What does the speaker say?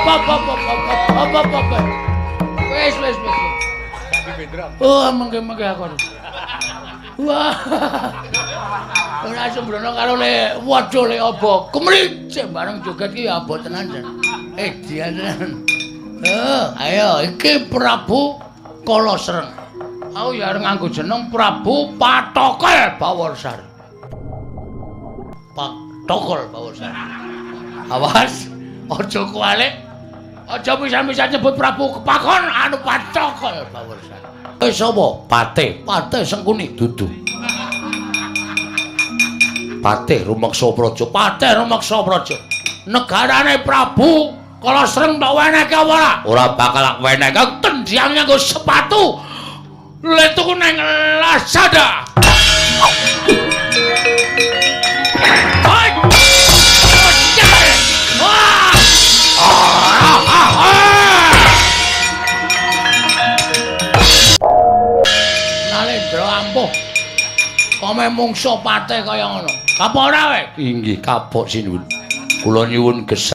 Apa. Wis wis wis. Oh, mengke-mengke aku. Wah. Ora sembrono karo le waduh le apa. Kemricik bareng joget ki abot tenan jan. Edian tenan. Ayo iki Prabu Kalasreng. Aku ya arep nganggo jeneng Prabu Patokel Baworsari. Patokol Baworsari. Awas, aja kualik. Aja pisan-pisan nyebut Prabu Kepakon anu Patokol Baworsari. Kowe sapa? Patih. Patih Sengkuni dudu. Patih rumeksa praja. Patih rumeksa praja. Negarane Prabu Kalasreng tak wenehke apa ora? Ora bakal tak wenehke. Tendhang nganggo sepatu. Le tuku nang Lazada. Hai. Wah. Nalendra ampuh. Kome mungsuh patih kaya ngono. Kapok ora kowe? Inggih kapok sinuwun. Kula nyuwun gesang.